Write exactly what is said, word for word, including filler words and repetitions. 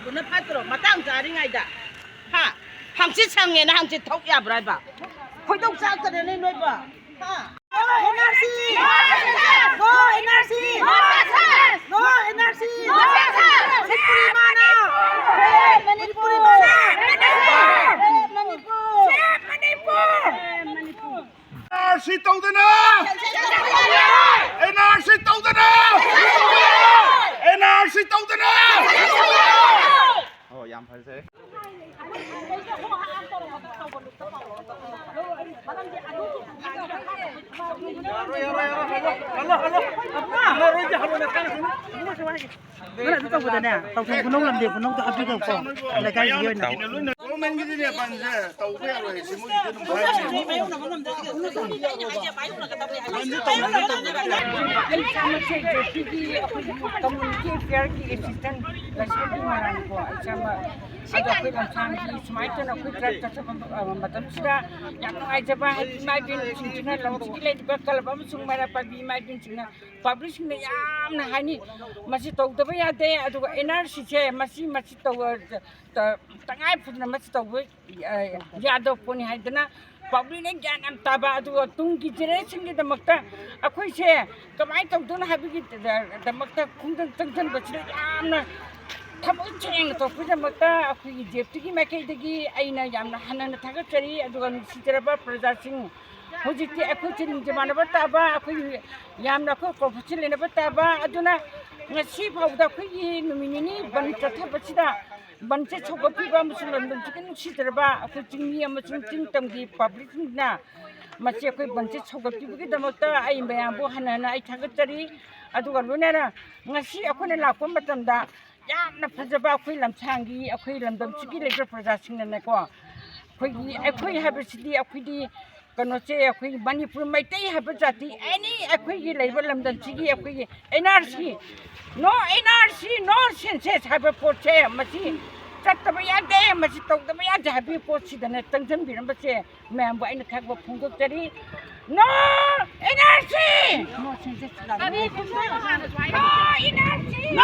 ꯑꯗꯨꯅ ꯐꯠꯇ꯭ꯔꯣ? ꯃꯇꯥꯡ ꯆꯥꯔꯤꯉꯩꯗ, ꯍꯥ? ꯍꯪꯆꯤꯠ ꯁꯪꯉꯦꯅ ꯍꯪꯆꯤꯠ ꯊꯣꯛ ꯌꯥꯕ꯭ꯔꯥ ꯍꯥꯏꯕ? ꯈꯣꯏꯗꯧ ꯆꯥꯛꯇꯔꯦꯅꯦ ꯅꯣꯏꯕ, ꯍꯥ? No N R C! No N R C! No N R C! Manipuri ꯃꯥꯅ! ꯃꯅꯤꯄꯨꯔꯤ ꯃꯥꯅ! Manipur! Manipur! N R C ꯇꯧꯗꯅ! N R C ꯇꯧꯗꯅ! N R C ꯇꯧꯗꯅ! ꯑꯣ, ꯌꯥꯝ ꯐꯖꯩ꯫ ꯅꯪ ꯑꯗꯨ ꯇꯧꯕꯗꯅꯦ, ꯇꯧꯐꯝ ꯈꯨꯅꯧ ꯂꯝꯗꯤ ꯈꯨꯅꯧꯗ ꯍꯥꯞꯄꯤꯔꯛꯎꯀꯣ, ꯂꯩꯀꯥꯏꯁꯤꯒꯤ ꯑꯣꯏꯅ꯫ ꯒꯣꯔꯃꯦꯟꯒꯤꯗꯤꯅꯦ ꯕꯟꯁꯦ ꯇꯧꯕ ꯌꯥꯔꯣꯏ ꯍꯥꯏꯁꯦ, ꯃꯣꯏꯒꯤꯗꯤ ꯑꯗꯨꯝ ꯍꯥꯏꯔꯛꯀꯅꯤ꯫ ꯕꯟꯁꯦ ꯇꯧꯕ ꯌꯥꯔꯣꯏ꯫ ꯑꯩ ꯏꯁꯥꯃꯛꯁꯦ ꯖꯦꯄꯤꯒꯤ ꯑꯩꯈꯣꯏꯒꯤ ꯀꯝꯃ꯭ꯌꯨꯅꯤꯇꯤ ꯑꯦꯐꯤꯌꯔꯒꯤ ꯑꯦꯁꯤꯁꯇꯦꯟ ꯂꯥꯏꯁ꯭ꯔꯝꯕꯤ ꯃꯔꯥꯟꯀꯣ, ꯑꯩ ꯏꯁꯥꯃꯛ꯫ ꯑꯗꯣ ꯑꯩꯈꯣꯏ ꯂꯝꯁꯥꯡꯒꯤ ꯁꯨꯃꯥꯏꯅ ꯇꯧꯅ ꯑꯩꯈꯣꯏ ꯇ꯭ꯔꯥꯏꯕ ꯆꯠꯊꯕ ꯃꯇꯝꯁꯤꯗ ꯌꯥꯝ ꯅꯨꯡꯉꯥꯏꯖꯕ, ꯍꯥꯏꯗꯤ ꯏꯃꯥ ꯏꯕꯦꯟꯁꯤꯡꯁꯤꯅ ꯂꯝꯗꯨꯒꯤ ꯂꯩꯔꯤꯕ ꯀ꯭ꯂꯕ ꯑꯃꯁꯨꯡ ꯃꯩꯔꯥ ꯄꯥꯏꯕꯤ ꯏꯃꯥ ꯏꯕꯦꯟꯁꯤꯡꯅ ꯄꯕ꯭ꯂꯤꯛꯁꯤꯡꯅ ꯌꯥꯝꯅ ꯍꯥꯏꯅꯤ, ꯃꯁꯤ ꯇꯧꯗꯕ ꯌꯥꯗꯦ, ꯑꯗꯨꯒ ꯑꯦꯟ ꯑꯥꯔ ꯁꯤꯁꯦ ꯃꯁꯤ, ꯃꯁꯤ ꯇꯧ-, ꯇ-, ꯇꯉꯥꯏ ꯐꯗꯅ ꯃꯁꯤ ꯇꯧꯕ, ꯑ, ꯌꯥꯗꯕ ꯄꯣꯠꯅꯤ ꯍꯥꯏꯗꯅ ꯄꯕ꯭ꯂꯤꯛꯅ ꯒ꯭ꯌꯥꯟ ꯌꯥꯝ ꯇꯥꯕ, ꯑꯗꯨꯒ ꯇꯨꯡꯒꯤ ꯖꯦꯅꯦꯔꯦꯁꯟꯒꯤꯗꯃꯛꯇ ꯑꯩꯈꯣꯏꯁꯦ ꯀꯃꯥꯏꯅ ꯇꯧꯗꯣꯏꯅꯣ ꯍꯥꯏꯕꯒꯤ ꯗꯃꯛꯇ ꯈꯣꯡꯖꯪ ꯆꯪꯁꯤꯟꯕꯁꯤꯗ ꯌꯥꯝꯅ ꯊꯃꯣꯏ ꯁꯦꯡꯅ ꯇꯧꯔꯛꯄꯒꯤꯗꯃꯛꯇ ꯑꯩꯈꯣꯏꯒꯤ ꯖꯦꯞꯇꯤꯒꯤ ꯃꯥꯏꯀꯩꯗꯒꯤ ꯑꯩꯅ ꯌꯥꯝꯅ ꯍꯟꯅ ꯍꯟꯅ ꯊꯥꯒꯠꯆꯔꯤ꯫ ꯑꯗꯨꯒ ꯅꯨꯡꯁꯤꯖꯔꯕ ꯄ꯭ꯔꯖꯥꯁꯤꯡ, ꯍꯧꯖꯤꯛꯇꯤ ꯑꯩꯈꯣꯏꯁꯦ ꯂꯤꯡꯖꯦꯜ ꯃꯥꯟꯅꯕ ꯇꯥꯕ, ꯑꯩꯈꯣꯏꯒꯤ ꯌꯥꯝꯅ ꯑꯩꯈꯣꯏ ꯀꯣꯔꯄꯣꯔꯦꯁꯟ ꯂꯩꯅꯕ ꯇꯥꯕ꯫ ꯑꯗꯨꯅ ꯉꯁꯤ ꯐꯥꯎꯕꯗ ꯑꯩꯈꯣꯏꯒꯤ ꯅꯨꯃꯤꯠ ꯅꯤꯅꯤ ꯕꯟ ꯆꯠꯊꯕꯁꯤꯗ ꯕꯟꯁꯦ ꯁꯧꯒꯠꯄꯤꯕ ꯑꯃꯁꯨꯡ ꯂꯝꯗꯝꯁꯤꯒꯤ ꯅꯨꯡꯁꯤꯖꯔꯕ ꯑꯩꯈꯣꯏ ꯆꯤꯡꯃꯤ ꯑꯃꯁꯨꯡ ꯆꯤꯡ ꯇꯝꯒꯤ ꯄꯕ꯭ꯂꯤꯛꯁꯤꯡꯅ ꯃꯁꯤ ꯑꯩꯈꯣꯏ ꯕꯟꯁꯦ ꯁꯧꯒꯠꯄꯤꯕꯒꯤꯗꯃꯛꯇ ꯑꯩ ꯃꯌꯥꯝꯕꯨ ꯍꯟꯅ ꯍꯟꯅ ꯑꯩ ꯊꯥꯒꯠꯆꯔꯤ꯫ ꯑꯗꯨꯒ ꯂꯣꯏꯅꯅ ꯉꯁꯤ ꯑꯩꯈꯣꯏꯅ ꯂꯥꯛꯄ ꯃꯇꯝꯗ ꯌꯥꯝꯅ ꯐꯖꯕ ꯑꯩꯈꯣꯏ ꯂꯝꯁꯥꯡꯒꯤ, ꯑꯩꯈꯣꯏ ꯂꯝꯗꯝꯁꯤꯒꯤ ꯂꯩꯕ ꯄ꯭ꯔꯖꯥꯁꯤꯡꯅꯅꯦꯀꯣ, ꯑꯩꯈꯣꯏꯒꯤ, ꯑꯩꯈꯣꯏ ꯍꯥꯏꯕꯁꯤꯗꯤ ꯑꯩꯈꯣꯏꯗꯤ ꯀꯩꯅꯣꯁꯦ, ꯑꯩꯈꯣꯏꯒꯤ ꯃꯅꯤꯄꯨꯔ ꯃꯩꯇꯩ ꯍꯥꯏꯕ ꯖꯥꯇꯤ, ꯑꯦꯅꯤ ꯑꯩꯈꯣꯏꯒꯤ ꯂꯩꯕ ꯂꯝꯗꯝꯁꯤꯒꯤ ꯑꯩꯈꯣꯏꯒꯤ N R C, no N R C, no census ꯍꯥꯏꯕ ꯄꯣꯠꯁꯦ, ꯃꯁꯤ ꯆꯠꯇꯕ ꯌꯥꯗꯦ, ꯃꯁꯤ ꯇꯧꯗꯕ ꯌꯥꯗꯦ ꯍꯥꯏꯕꯒꯤ ꯄꯣꯠꯁꯤꯗꯅꯦ ꯆꯪꯁꯤꯟꯕꯤꯔꯝꯕꯁꯦ ꯃꯌꯥꯝꯕꯨ ꯑꯩꯅ ꯊꯥꯒꯠꯄ ꯐꯣꯡꯗꯣꯛꯆꯔꯤ꯫ No N R C! No N R C! No!